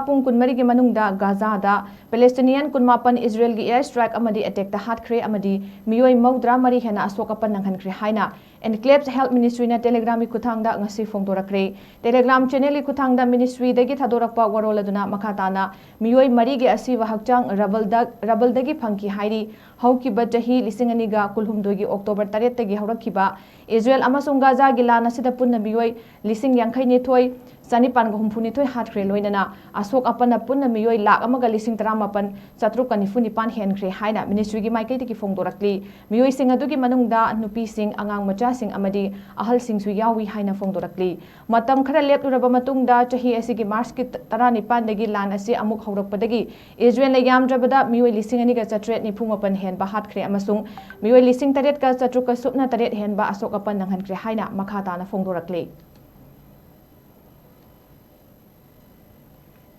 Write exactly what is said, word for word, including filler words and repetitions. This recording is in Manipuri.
ꯄꯨꯡ ꯀꯨꯟꯃꯔꯤꯒꯤ ꯃꯅꯨꯡꯗ ꯒꯥꯖꯥꯗ ꯄꯦꯂꯦꯁꯇꯤꯅꯤꯌꯟ ꯀꯨꯟꯃꯥꯄꯟ ꯏꯖꯔꯦꯜꯒꯤ ꯑꯦꯌꯔ ꯁ꯭ꯇ꯭ꯔꯥꯏꯛ ꯑꯃꯗꯤ ꯑꯦꯇꯦꯛꯇ ꯍꯥꯠꯈ꯭ꯔꯦ ꯑꯃꯗꯤ ꯃꯤꯑꯣꯏ ꯃꯧꯗ꯭ꯔꯥ ꯃꯔꯤ ꯍꯦꯟꯅ ꯑꯁꯣꯛ ꯑꯄꯟ ꯅꯪꯍꯟꯈ꯭ꯔꯦ ꯍꯥꯏꯅ Enclave's Health Ministryꯅ Telegramꯒꯤ ꯈꯨꯠꯊꯥꯡꯗ ꯉꯁꯤ ꯐꯣꯡꯗꯣꯔꯛꯈ꯭ꯔꯦ꯫ Telegram channelꯒꯤ ꯈꯨꯠꯊꯥꯡꯗ ministryꯗꯒꯤ ꯊꯥꯗꯣꯔꯛꯄ ꯋꯥꯔꯣꯜ ꯑꯗꯨꯅ ꯃꯈꯥ ꯇꯥꯅ ꯃꯤꯑꯣꯏ ꯃꯔꯤꯒꯤ ꯑꯁꯤꯕ ꯍꯛꯆꯥꯡ rubble ꯗ-, rubbleꯗꯒꯤ ꯐꯪꯈꯤ ꯍꯥꯏꯔꯤ꯫ ꯍꯧꯈꯤꯕ ꯆꯍꯤ ꯂꯤꯁꯤꯡ ꯑꯅꯤꯒ ꯀꯨꯟꯍꯨꯝꯗꯣꯏꯒꯤ October ꯇꯔꯦꯠꯇꯒꯤ ꯍꯧꯔꯛꯈꯤꯕ ꯏꯖꯔꯦꯜ ꯑꯃꯁꯨꯡ ꯒꯥꯖꯥꯒꯤ ꯂꯥꯟ ꯑꯁꯤꯗ ꯄꯨꯟꯅ ꯃꯤꯑꯣꯏ ꯂꯤꯁꯤꯡ ꯌꯥꯡꯈꯩ ꯅꯤꯊꯣꯏ ꯆꯅꯤꯄꯥꯟꯒ ꯍꯨꯝꯐꯨ ꯅꯤꯊꯣꯏ ꯍꯥꯠꯈ꯭ꯔꯦ, ꯂꯣꯏꯅꯅ ꯑꯁꯣꯛ ꯑꯄꯟꯅ ꯄꯨꯟꯅ ꯃꯤꯑꯣꯏ ꯂꯥꯈ ꯑꯃꯒ ꯂꯤꯁꯤꯡ ꯇꯔꯥꯃꯥꯄꯟ ꯆꯥꯇ꯭ꯔꯨꯛꯀ ꯅꯤꯐꯨ ꯅꯤꯄꯥꯟ ꯍꯦꯟꯈ꯭ꯔꯦ ꯍꯥꯏꯅ ministryꯒꯤ ꯃꯥꯏꯀꯩꯗꯒꯤ ꯐꯣꯡꯗꯣꯔꯛꯂꯤ꯫ ꯃꯤꯑꯣꯏꯁꯤꯡ ꯑꯗꯨꯒꯤ ꯃꯅꯨꯡꯗ ꯅꯨꯄꯤꯁꯤꯡ, ꯑꯉꯥꯡ ꯃꯆꯥꯁꯤꯡ ꯑꯃꯗꯤ ꯑꯍꯜꯁꯤꯡꯁꯨ ꯌꯥꯎꯏ ꯍꯥꯏꯅ ꯐꯣꯡꯗꯣꯔꯛꯂꯤ꯫ ꯃꯇꯝ ꯈꯔ ꯂꯦꯞꯂꯨꯔꯕ ꯃꯇꯨꯡꯗ ꯆꯍꯤ ꯑꯁꯤꯒꯤ ꯃꯥꯔꯆꯀꯤ ꯇꯔꯥꯅꯤꯄꯥꯟꯗꯒꯤ ꯂꯥꯟ ꯑꯁꯤ ꯑꯃꯨꯛ ꯍꯧꯔꯛꯄꯗꯒꯤ ꯏꯖꯔꯦꯜꯅ ꯌꯥꯝꯗ꯭ꯔꯕꯗ ꯃꯤꯑꯣꯏ ꯂꯤꯁꯤꯡ ꯑꯅꯤꯒ ꯆꯥꯇ꯭ꯔꯦꯠ ꯅꯤꯐꯨ ꯃꯥꯄꯟ ꯍꯦꯟꯕ ꯍꯥꯠꯈ꯭ꯔꯦ ꯑꯃꯁꯨꯡ ꯃꯤꯑꯣꯏ ꯂꯤꯁꯤꯡ ꯇꯔꯦꯠꯀ ꯆꯥꯇ꯭ꯔꯨꯛꯀ ꯁꯨꯞꯅ ꯇꯔꯦꯠ ꯍꯦꯟꯕ ꯑꯁꯣꯛ ꯑꯄꯟ ꯅꯪꯍꯟꯈ꯭ꯔꯦ ꯍꯥꯏꯅ ꯃꯈꯥ ꯇꯥꯅ ꯐꯣꯡꯗꯣꯔꯛꯂꯤ꯫